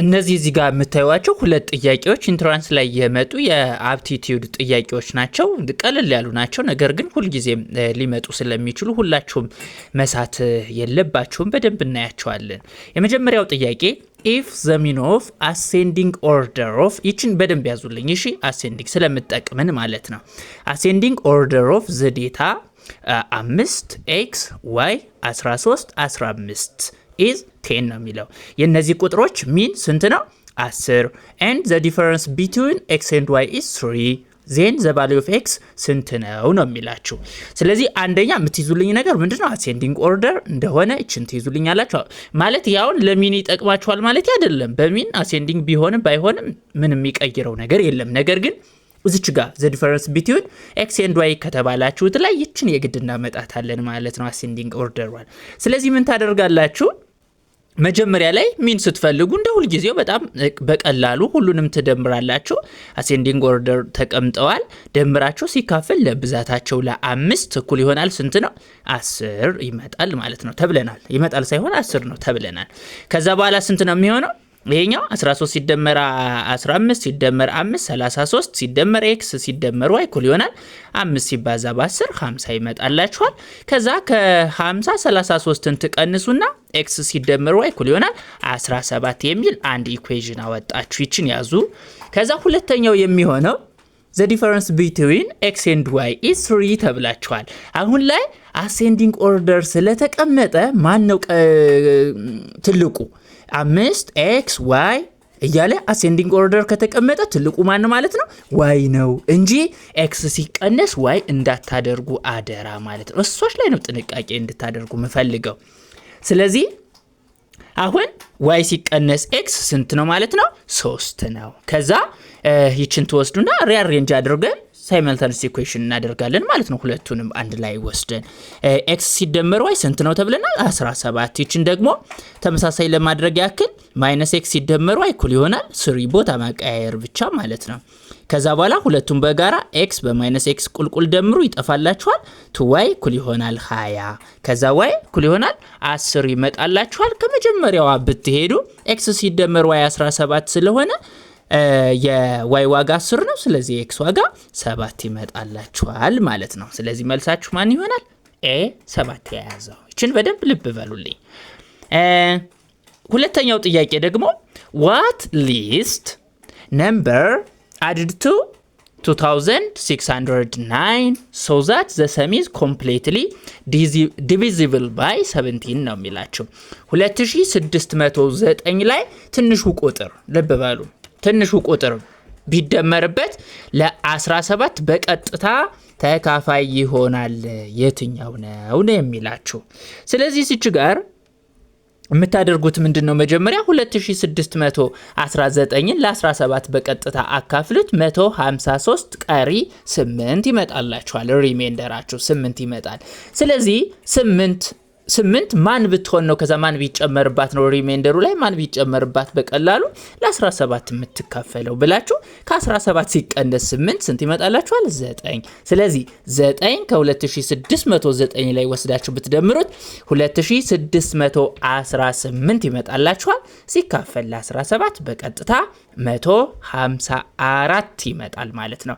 እነዚህ እዚህ ጋር የምታዩቸው ሁለት ጥያቄዎች entrance ላይ የመጡ የ aptitude ጥያቄዎች ናቸው። ቀለል ያሉ ናቸው። ነገር ግን ሁልጊዜም ሊመጡ ስለሚችሉ ሁላችሁም መሳት የለባችሁም። በደንብ እናያቸዋለን። የመጀመሪያው ጥያቄ if the mean of ascending order of፣ ይችን በደንብ ያዙልኝ እሺ። Ascending ስለምጠቅምን ማለት ነው። Ascending order of the data አምስት x y 13 15 is 10 ነው የሚለው። የእነዚህ ቁጥሮች mean ስንት ነው? 10 and the difference between x and y is 3, then the value of x ስንት ነው ነው የሚላችሁ። ስለዚህ አንደኛ የምትይዙልኝ ነገር ምንድን ነው? Ascending order እንደሆነ እችን ትይዙልኝ አላችሁ። ማለት ያውን ለ mean ይጠቅማችኋል ማለት አይደለም። በ mean ascending ቢሆንም ባይሆንም ምንም የሚቀይረው ነገር የለም። ነገር ግን እዚች ጋር the difference between x and y ከተባላችሁት ላይ ይችን የግድ እናመጣታለን ማለት ነው፣ ascending order ዋን። ስለዚህ ምን ታደርጋላችሁ? መጀመሪያ ላይ mean ስትፈልጉ እንደ ሁልጊዜው በጣም በቀላሉ ሁሉንም ትደምራላችሁ። Ascending order ተቀምጠዋል። ደምራችሁ ሲካፈል ለብዛታቸው ለአምስት እኩል ይሆናል ስንት ነው? 10 ይመጣል ማለት ነው ተብለናል። ይመጣል ሳይሆን 10 ነው ተብለናል። ከዛ በኋላ ስንት ነው የሚሆነው? ይሄኛው 13 ሲደመር 15 ሲደመር 5 33 ሲደመር x ሲደመር y እኩል ይሆናል 5 ሲባዛ በ10 50 ይመጣላችኋል። ከዛ ከ50 33ን ትቀንሱና x ሲደመር y እኩል ይሆናል 17 የሚል አንድ equation አወጣችሁ። ይችን ያዙ። ከዛ ሁለተኛው የሚሆነው the difference between x and y is 3 ተብላችኋል። አሁን ላይ ascending order ስለተቀመጠ ማን ነው ትልቁ? አምስት x y እያለ ascending order ከተቀመጠ ትልቁ ማን ነው ማለት ነው? Y ነው እንጂ x ሲቀነስ y እንዳታደርጉ አደራ ማለት ነው። እሷች ላይ ነው ጥንቃቄ እንድታደርጉ ምፈልገው። ስለዚህ አሁን y ሲቀነስ x ስንት ነው ማለት ነው? ሶስት ነው። ከዛ ይችን ትወስዱና rearrange አድርገን simultaneous equation እናደርጋለን ማለት ነው። ሁለቱንም አንድ ላይ ወስደን x ሲደመር y ስንት ነው ተብለናል? 17። ይችን ደግሞ ተመሳሳይ ለማድረግ ያክል minus x ሲደመር y እኩል ይሆናል three፣ ቦታ ማቀያየር ብቻ ማለት ነው። ከዛ በኋላ ሁለቱም በጋራ x በ minus x ቁልቁል ደምሩ፣ ይጠፋላችኋል። Two y እኩል ይሆናል 20። ከዛ y እኩል ይሆናል 10 ይመጣላችኋል። ከመጀመሪያዋ ብትሄዱ x ሲደመር y 17 ስለሆነ የ y ዋጋ 10 ነው። ስለዚህ የ x ዋጋ 7 ይመጣላችኋል ማለት ነው። ስለዚህ መልሳችሁ ማን ይሆናል? A 7 የያዘው። ይችን በደንብ ልብ በሉልኝ። ሁለተኛው ጥያቄ ደግሞ what least number added to 2609 so that the sum is completely divisible by 17 ነው የሚላችሁ። 2609 ላይ ትንሹ ቁጥር፣ ልብ በሉ፣ ትንሹ ቁጥር ቢደመርበት ለ17 በቀጥታ ተካፋይ ይሆናል የትኛው ነው ነው የሚላችሁ። ስለዚህ እዚች ጋር የምታደርጉት ምንድን ነው? መጀመሪያ 2619ን ለ17 በቀጥታ አካፍሉት። 153 ቀሪ 8 ይመጣላችኋል። Remainder ኣችሁ 8 ይመጣል። ስለዚህ 8 8 ማን ብትሆን ነው፣ ከዛ ማን ቢጨመርባት ነው፣ remainder ኡ ላይ ማን ቢጨመርባት በቀላሉ ለ17 የምትካፈለው ብላችሁ ከ17 ሲቀነስ 8 ስንት ይመጣላችኋል? 9። ስለዚህ 9 ከ2609 ላይ ወስዳችሁ ብትደምሩት 2618 ይመጣላችኋል። ሲካፈል ለ17 በቀጥታ 154 ይመጣል ማለት ነው።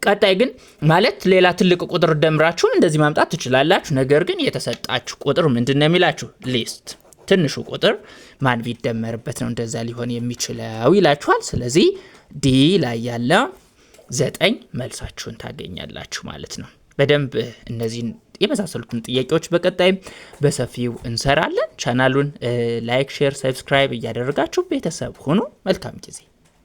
ቀጣይ ግን ማለት ሌላ ትልቅ ቁጥር ደምራችሁም እንደዚህ ማምጣት ትችላላችሁ። ነገር ግን የተሰጣችሁ ቁጥር ምንድን ነው የሚላችሁ? Least ትንሹ ቁጥር ማን ቢደመርበት ነው እንደዛ ሊሆን የሚችለው ይላችኋል። ስለዚህ D ላይ ያለ 9 መልሳችሁን ታገኛላችሁ ማለት ነው። በደንብ እነዚህን የመሳሰሉትን ጥያቄዎች በቀጣይም በሰፊው እንሰራለን። ቻናሉን like፣ share፣ subscribe እያደረጋችሁ ቤተሰብ ሁኑ። መልካም ጊዜ።